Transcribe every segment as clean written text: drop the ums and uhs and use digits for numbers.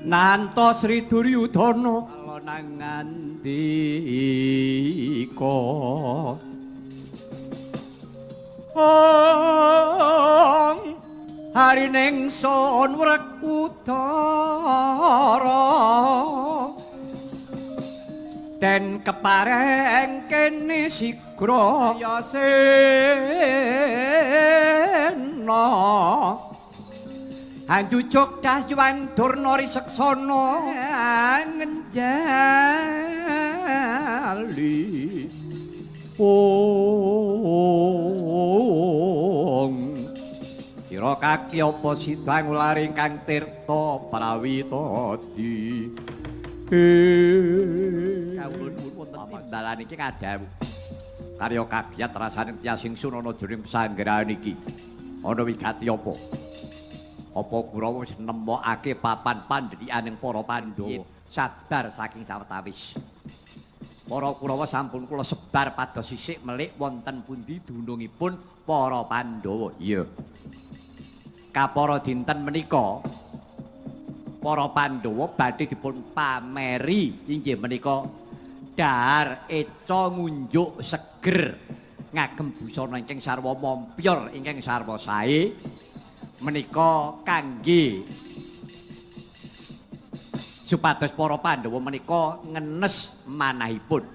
Nanto Sri Duryudana alon ngandika. Ong harining sun wrekudara den kepareng kene sigra yasena anjujuk dahyuan Durna riseksana ngenjali. Ong sira kaki apa sida ngulari ingkang tirta prawitadi. Kawula nuwun wonten timbalan iki kadhawuh karya kagiat rasane tiyas ingsun ana jroning pesanggrahan iki. Ana wigati apa? Apa Kurawa wis nemokake papan pandhikaning para Pandhawa sadar saking sawetawis. Para Kurawa sampun kula sebar pados sisik melik wonten pundi dunungipun para Pandhawa. Iya. Kapara dinten menika para Pandhawa badhe dipun pameri inggih menika dhahar eca ngunjuk seger ngagem busana ingkang sarwa mompyor ingkang sarwa sae menika kangge supados para Pandhawa menika ngenes manahipun.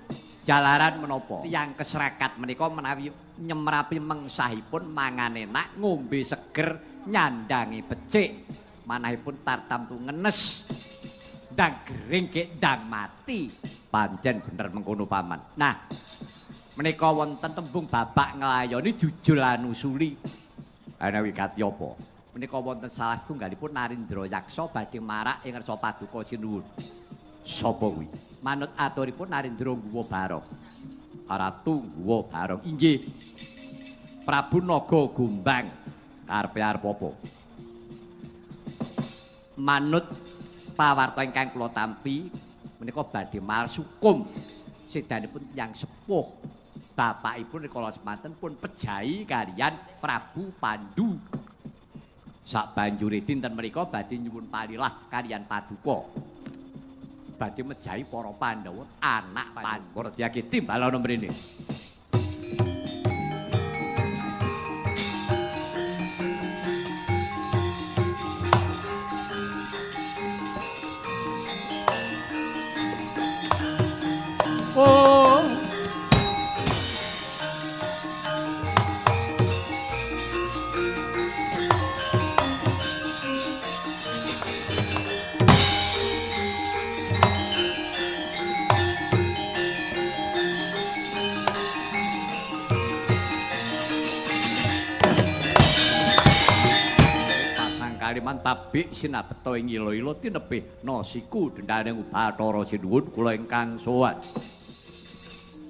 Jalaran menapa tiyang kesrakat menika menawi nyemrapi mengsahipun mangan enak ngombe seger nyandangi becik manahipun tartamtu ngenes ndang gering gek ndang mati. Pancen bener mengkono paman. Nah menika wonten tembung babak nglayoni jujul anusuli. Ana wigati apa? Menika wonten salah setunggalipun Narendra Yaksa badhe marak ing ngarsa paduka sinuwun. Sapa kuwi? Manut aturipun Narendra Guwa Barong. Ratu Guwa Barong. Inggih. Prabu Naga Gombang karepe arep apa? Manut pawarta ingkang kula tampi menika badhe malsukum sedanipun tiyang sepuh. Bapakipun rikala semanten pun pejahi kaliyan Prabu Pandu. Sabanjure dinten menika badhe nyuwun palilah kaliyan paduka. Badhe mejahi para Pandhawa anak Pandhawa. Dyake timbalana mrene. Oh. Kaliman tabik sinabeta ing ila-ila tinebih nasiku dendane Bathara sinuwun kula ingkang sowan.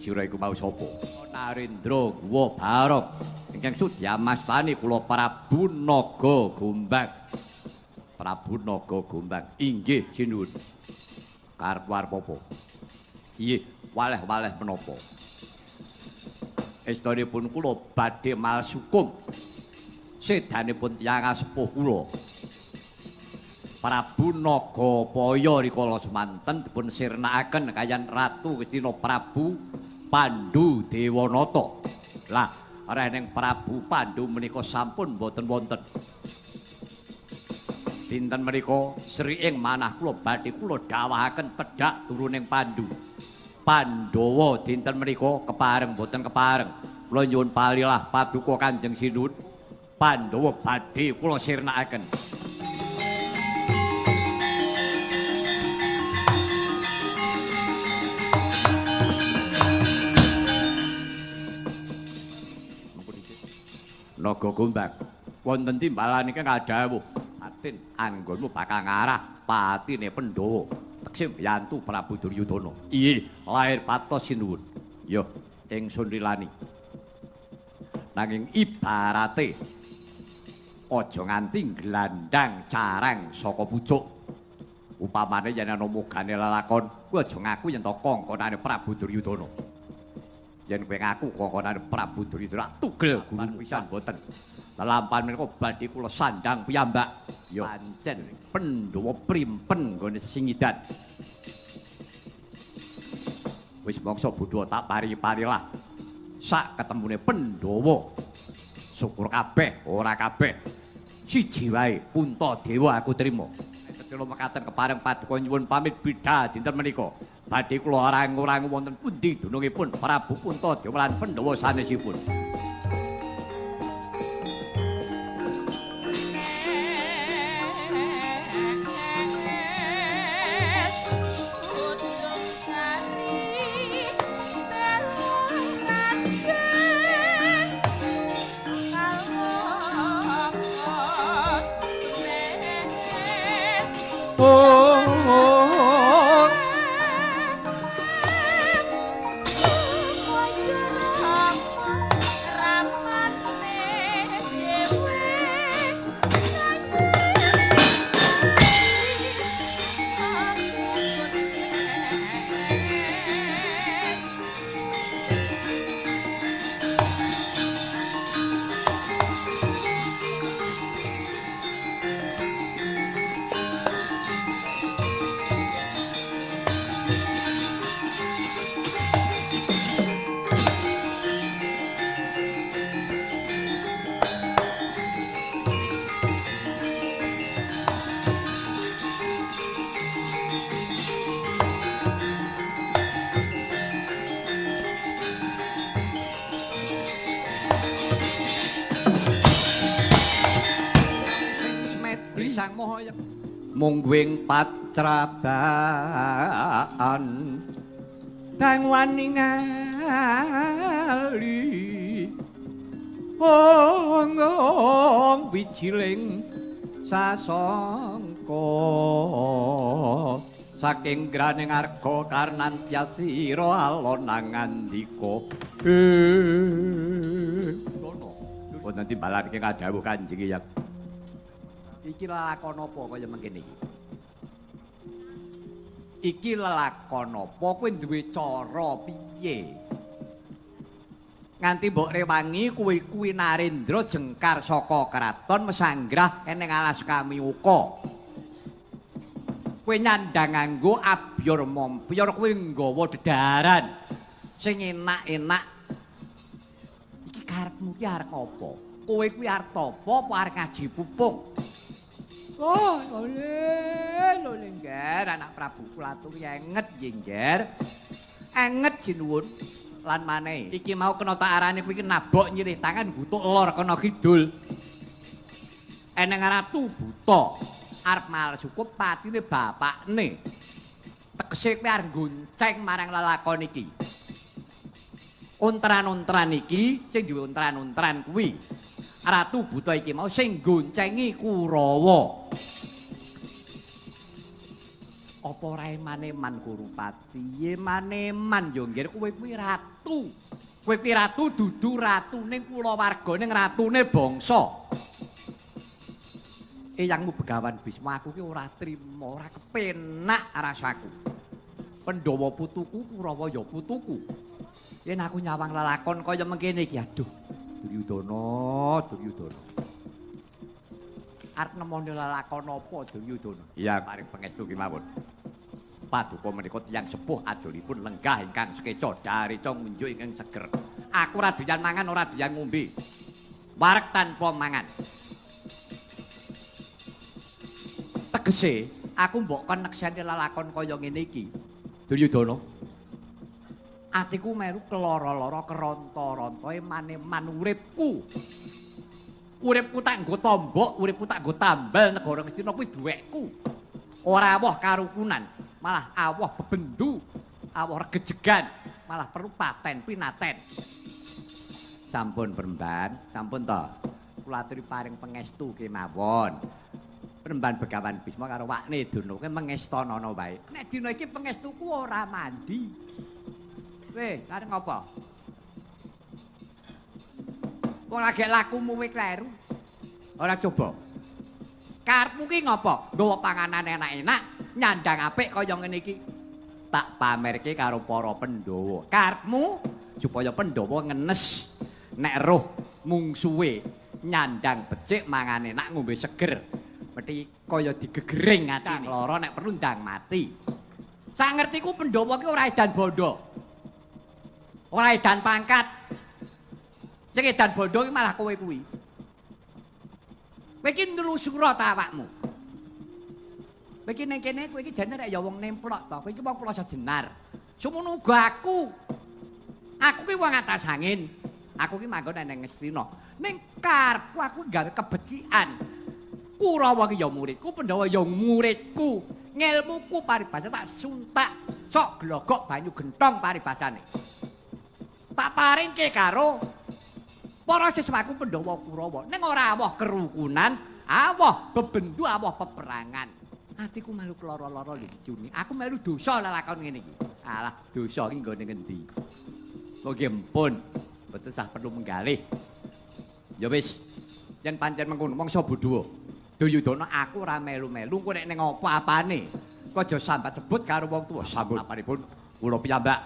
Sira iku mau sapa? Narendra Guwa Barong ingkang sudyamastani kula Prabu Naga Gombang. Prabu Naga Gombang inggih sinuwun. Karep arep apa? Inggih, waleh-waleh menapa? Estunipun kula badhe malsukum sedanipun tiyang sepuh kula. Prabu Nagapaya rikala semanten dipun sirnakaken kaliyan Ratu Kristina Prabu Pandu Dewanata. Lah, rening Prabu Pandu menika sampun boten wonten. Dinten menika sri ing manah kula badhe kula dhawahaken tedhak turuning Pandu. Pandhawa dinten menika kepareng boten kepareng. Kula nyuwun palilah paduka Kanjeng Sinuwun. Pandhawa badhe kula sirnakaken. Naga Gombang wonten timbalan ingkang kadhawuh batin anggonmu bakal ngarah patine Pandhawa tekse mbiyantu Prabu Duryudana. Inggih, lair patos sinuwun. Ya, ingsun rilani. Nanging ibarate aja nganti nglandang carang saka pucuk. Upamane yen ana mogane lelakon, kuwi aja ngaku yen to kongkonane Prabu Duryudana. Yen kowe ngaku kongkonane Prabu Duryudana tugel guru pisan boten. Lelampahan menika badhe kula sandang piyambak. Ya pancen Pandhawa primpen nggone sesingidan. Wis mangsa bodho tak pari-parilah. Sak ketemune Pandhawa. Syukur kabeh, ora kabeh. Siji wae Puntadewa aku trima. Tetela mekaten kepareng paduka nyuwun pamit bidha dinten menika. Badhe kula arang-arangu wonten pundi dunungipun Prabu Puntadewa lan Pandhawa sanesipun. Mungguing patrabaan dang wani ngali ong wijiling sasangka saking graning arga karnantyasira alon ngandika. Wonten timbalan ingkang kadhawuh Kanjeng Hyang. Iki lelakon apa kaya mengkene iki? Iki lelakon apa kowe duwe cara piye? Nganti mbok rewangi kowe kuwi Narendra jengkar saka kraton mesanggrah eneng alas Kamiuka. Kowe nyandang nganggo abyor mompyor, kowe nggawa dedaran sing enak-enak. Iki karepmu ki arep apa? Kowe kuwi arep apa apa arep ngaji pupung? Oh, lole, lole ngger, anak Prabu Kulatu enget nggih ngger. Enget sinuwun lan maneh. Iki mau kena tak arani kuwi nabok nyilih tangan gutuk lor kena kidul. Eneng ratu buta arep males cukup patine bapakne. Tegese kowe arep gonceng marang lelakon iki. Ontran-ontran iki sing duwe ontran-ontran kuwi. Ratu buta iki mau sing goncengi Kurawa. Apa ora eman-eman Kurupati? Eman-eman yo nggih kowe kuwi ratu. Kowe kuwi ratu dudu ratune kulawarga ning ratune bangsa. Eyangmu Begawan Bisma aku ki ora trima, ora kepenak rasaku. Pandhawa putuku, Kurawa ya putuku. Yen aku nyawang lelakon kaya mengkene iki aduh. Duryudana, Duryudana. Arep nemoni lelakon apa Duryudana? Iya, paring pangestu kemawon. Paduka menika tiyang sepuh adolipun lenggah ingkang sekeca dareca ngunjuk ingkang seger. Aku ora doyan mangan, ora doyan ngombe. Wareg tanpa mangan. Tegese, aku mbok kon nekseni lelakon kaya ngene iki. Duryudana. Atiku meru keloro-loro keronto-ronto emane-man uripku. Uripku tak nggo tombok, uripku tak nggo tambal negara Ngastina kuwi duwekku. Ora awoh karukunan, malah awoh bebendu, awoh regejegan, malah perlu paten pinaten. Sampun Peremban, sampun to. Kula aturi paring pangestu kemawon. Peremban Begawan Bisma karo Wakne Durna kuwi mengestanana wae. Nek dina iki pangestuku ora mandi. Wis, arep ngopo? Wong lagi lakumu kowe kleru. Ora coba. Karepmu ki ngopo? Nggawa panganan enak-enak, nyandang apik kaya ngene iki. Tak pamerke karo para Pandhawa. Karepmu supaya Pandhawa ngenes nek roh mungsuhe Nyandang becik mangan enak ngombe seger. Mesti kaya digegering atine. Lara nek perlu ndang mati. Sak ngertiku Pandhawa ki ora edan bondo. Ora edan pangkat. Sing edan bondo ki malah kowe kuwi. Kowe iki nlusura ta awakmu. Kowe iki ning kene kowe iki jane rek ya wong nemplok to. Kowe iki wong ploso jenar. Sumono uga aku. Aku ki wong atas angin. Aku ki manggon nang Ngastina. Ning karepku aku gawe kebecikan. Kurawa ki ya muridku, Pandhawa ya muridku. Ngelmuku paribasa tak suntak, sok glogok banyu gentong paribasane. Tak paringke karo para siswaku Pandhawa Kurawa. Ning ora awoh kerukunan, awoh bebendu, awoh peperangan. Atiku melu lara-lara lho Cuni. Aku melu dosa lelakon ngene iki. Alah, dosa iki nggone ngendi? Kok nggih empun, mboten sah perlu menggalih. Ya wis, yen pancen mengkono mangsa bodho. Duryudana aku ora melu-melu engko nek ning apa-apane. Kok aja sambat sebut karo wong tuwa. Sampun apanipun kula piyambak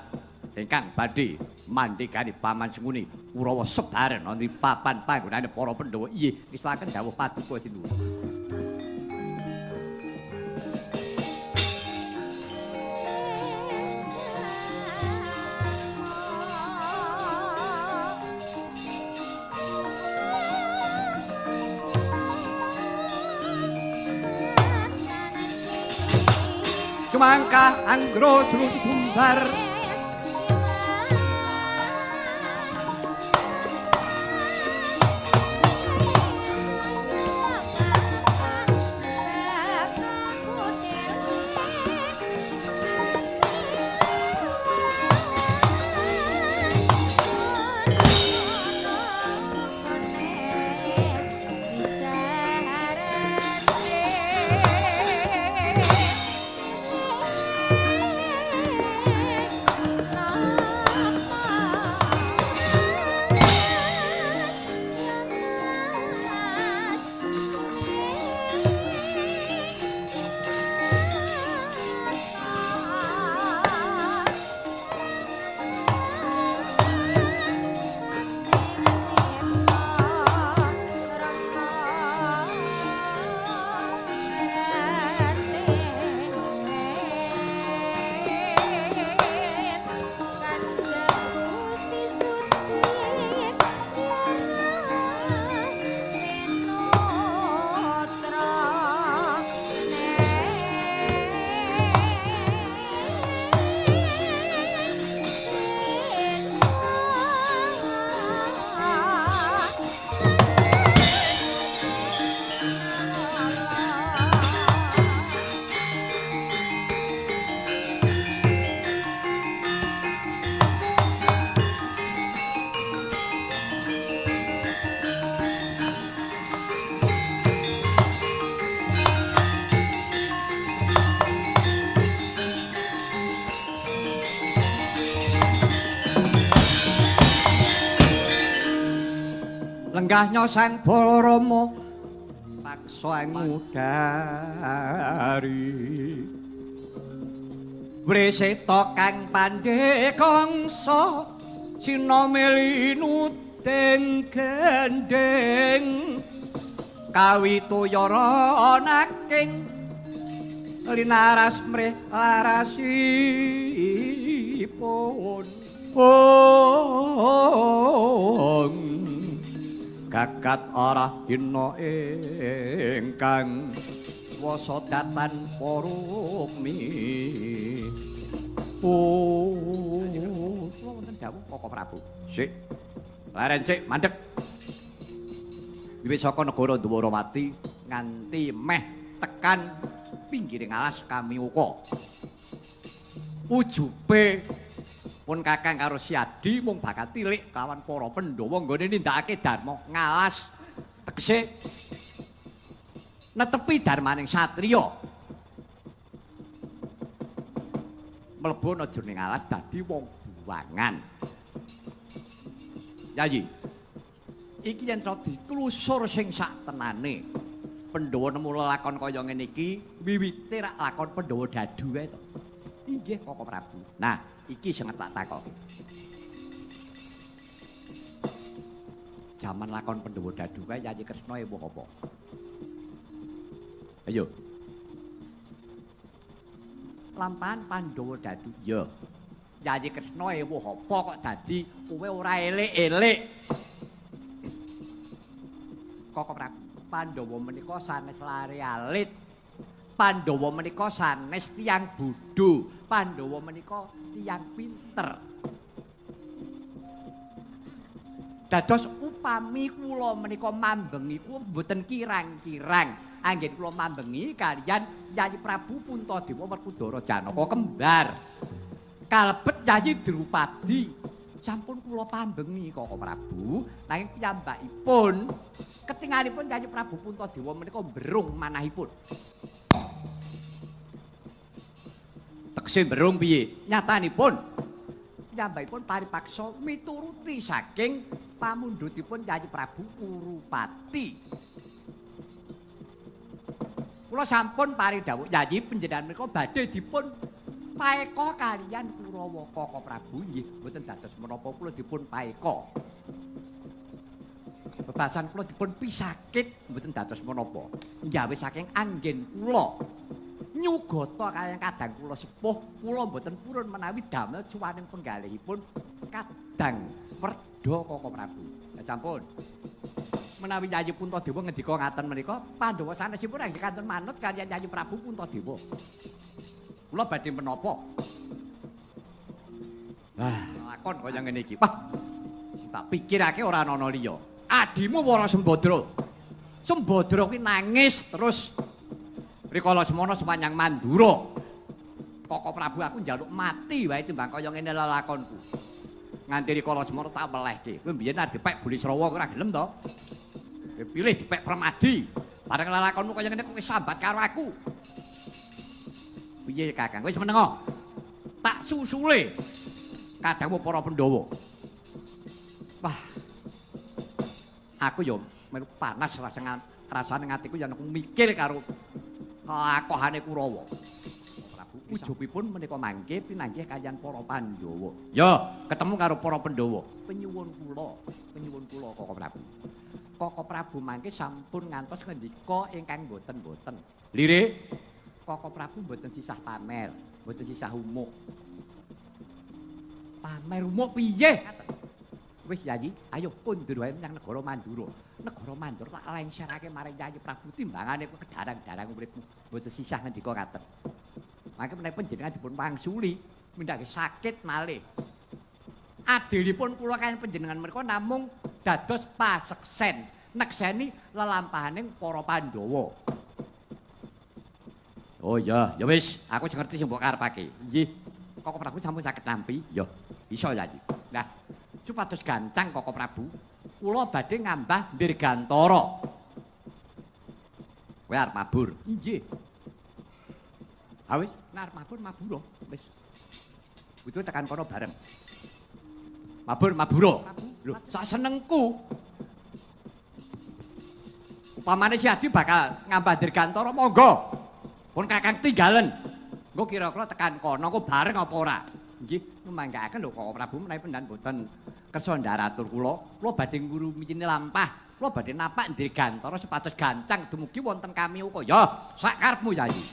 ingkang badhe mandhegani Paman Sengkuni Kurawa sebaren wonten papan panggonane para Pandhawa. Inggih, ngestokaken dawuh paduka sinuwun. Sumangka anggro sruti sumbar lenggahnya Sang Balarama paksa ngudari wreseta kang pandhe kangsa sinamelinuting gendhing kawituyara naking linaras mrih larasipun. Gagat ora hina ingkang wasa datan parukmi. Oh, wonten dawuh Koko Prabu. Sik. Leren sik, mandek. Wiwit saka negara Dwarawati nganti meh tekan pinggiring alas Kamiuka. Ujube pun kakang karo Siadi mung bakal tilik kawan para Pandhawa nggone nindakake dharma ngalas tegese netepi dharmaning satriya. Mlebu ana jroning alas dadi wong buangan. Yayi, iki yen ditelusur sing sak tenane Pandhawa nemu lelakon kaya ngene iki wiwite rak lakon Pandhawa dadu kae to. Inggih Koko Prabu. Nah, iki sing tak takoki. Jaman lakon Pandhawa Dadu kae Yayi Kresna ewuh apa? Ayo. Lampahan Pandhawa Dadu. Iya. Yayi Kresna ewuh apa kok dadi kowe ora elik-elik? Koko Prabu, Pandhawa menika sanes lare alit. Pandhawa menika sanes tiyang bodho. Pandhawa menika tiyang pinter. Dados upami kula menika mambengi kula mboten kirang-kirang. Anggen kula mambengi kaliyan Yayi Prabu Puntadewa Werkudara Janaka kembar. Kalebet Yayi Drupadi. Sampun kula pambengi Koko Prabu, nanging piyambakipun ketingalipun Yayi Prabu Puntadewa menika mberung manahipun. Tekse mberung piye? Nyatanipun piyambakipun paripaksa mituruti saking pamundhutipun Yayi Prabu Kurupati. Kula sampun paridhawuh Yayi panjenengan menika badhe dipun paeka kaliyan Kurawa. Koko Prabu nggih mboten dados menapa kula dipun paeka. Bebasan kula dipun pisakit mboten dados menapa. Gawe saking anggen kula nyugata kaliyan kadang kula sepuh, kula mboten purun menawi damel cuwaning penggalihipun kadang werda Koko Prabu. Ya sampun. Menawi Yayi Puntadewa ngendika ngaten menika, Pandhawa sanesipun nggih kantun manut kaliyan Yayi Prabu Puntadewa. Kula badhe menapa? Wah, lakon kaya ngene iki. Wah, tak pikirake ora ana liya. Adimu Wara Sembadra. Sembadra kuwi nangis terus rikala semono sepanjang Mandura. Koko Prabu aku njaluk mati wae timbang kaya ngene lelakonku. Nganti rikala semono tak welehke. Kowe mbiyen arep dipek Bulisrawa ora gelem to? Kowe pilih dipek Permadi. Bareng lelakonmu kaya ngene kowe sambat karo aku. Piye Kakang? Wis menengo. Tak susule kadangmu para Pandhawa. Wah. Aku yo melu panas rasane atiku yen aku mikir karo kelakohane Kurawa. Prabu ujubipun menika mangke pinanggih kaliyan para Pandhawa. Ya, ketemu karo para Pandhawa. Penyuwun kula Koko Prabu. Koko Prabu mangke sampun ngantos ngendika ingkang boten-boten. Lire, Koko Prabu mboten sisah pamer, mboten sisah umuk. Pamer umuk piye? Wis Yayi, ayo kondur wae menyang negara Mandura. Negara Mandura tak lengserake marang Yayi Prabu timbangane kowe kedarang-darang uripmu. Mboten sisah ngendika ngaten. Mangke menawi panjenengan dipun wangsuli, mindhake sakit malih. Adilipun kula kaliyan panjenengan menika namung dados paseksen, nekseni lelampahaning para Pandhawa. Oh iya, ya wis, aku wis ngerti sing mbok karepake. Nggih. Koko Prabu sampun saged nampi? Ya, iso Yayi. Nah, supados gancang Koko Prabu, kula badhe ngambah Dirgantara. Kowe arep mabur? Nggih. Ha wis, nek arep mabur mabura, wis. Butuh tekan kono bareng. Mabur mabura. Lho, sak senengku. Upamane si Adi bakal ngambah Dirgantara monggo. Pun Kakang tinggalen. Engko kira-kira tekan kono engko bareng apa ora? Nggih, nyumanggaaken lho Koko Prabu menawi pendan boten kersa ndaratur kula, kula badhe ngurumiyini lampah, kula badhe napak Dirgantara supados gancang dumugi wonten kamiuka. Ya, sak karepmu Yayi.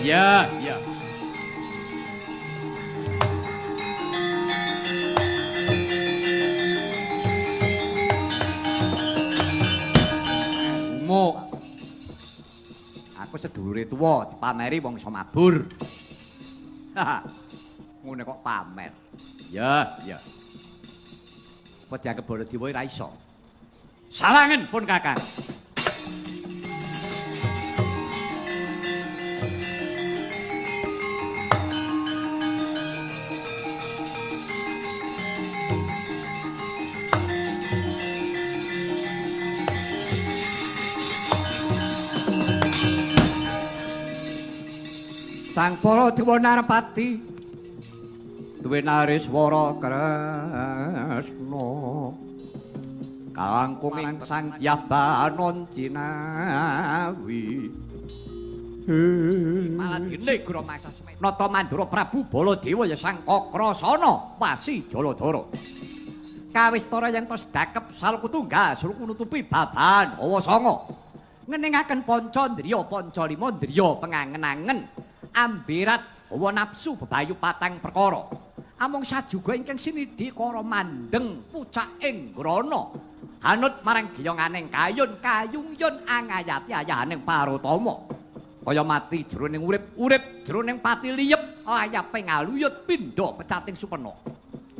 Ya, ya. Umuk. Aku sedulure tuwa dipameri wong iso mabur. Ngene kok pamer. Ya, ya. Apa dianggep Baladewa ora iso? Salangen pun Kakang. Sang Baladewa Narpati duwe Nareswara Kresna kalangkung ing Sang Dyabanon Cinawi. Maladene Guru Maksa Nata Mandura Prabu Baladewa ya Sang Kakrasana Wasi Jaladara. Kawistara yen tos dakep salku tunggal suruku nutupi babahan hawa sanga. Ngeningaken panca ndriya panca lima ndriya pengangen-angen ambirat hawa nafsu bebayu patang perkara. Amung sajuga ingkang sinidhi kara mandeng pucaking grana. Hanut marang giyonganing kayun kayungyun angayati ayahaning parutama. Kaya mati jroning urip, urip jroning pati liyep, layape ngaluyut pindha pecating supena.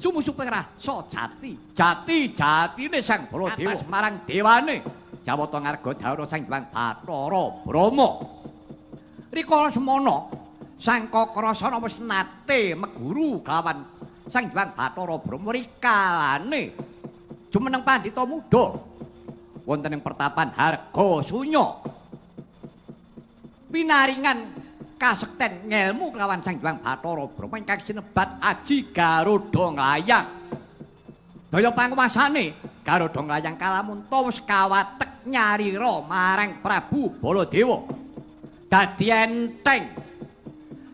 Sumusuping rasa jati, jati jatine Sang Baladewa marang dewane Jawata Ngarga Dara Sang Hyang Bathara Brahma. Rikala semana Sang Kakrasana wis nate meguru kelawan Sang Hyang Bathara Brahma rikalane jumeneng pandhita muda wonten ing pertapan Harga Sunya. Pinaringan kasekten ngelmu kelawan Sang Hyang Bathara Brahma ingkang sinebat Aji Garuda Nglayang. Daya panguwasane Garuda Nglayang kalamunta wis kawatek nyarira marang Prabu Baladewa. Dadi enteng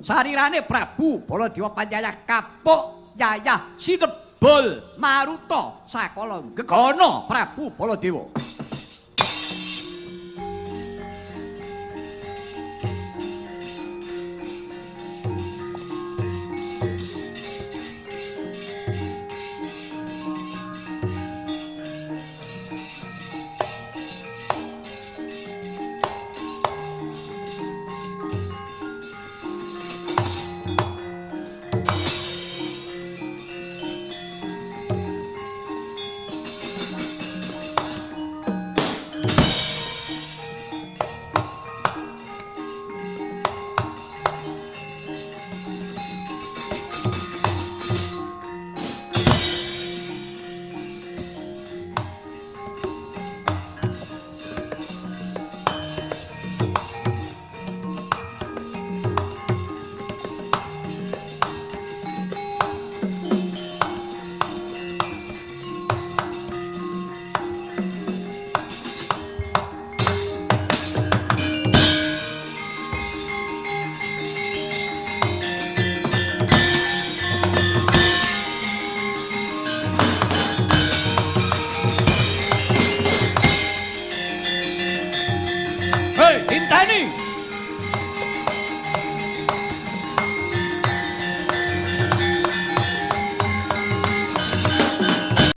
sarirane Prabu Baladewa panjayah kapuk yayah sinebul maruta sakala gegana Prabu Baladewa. Hei, dinteni!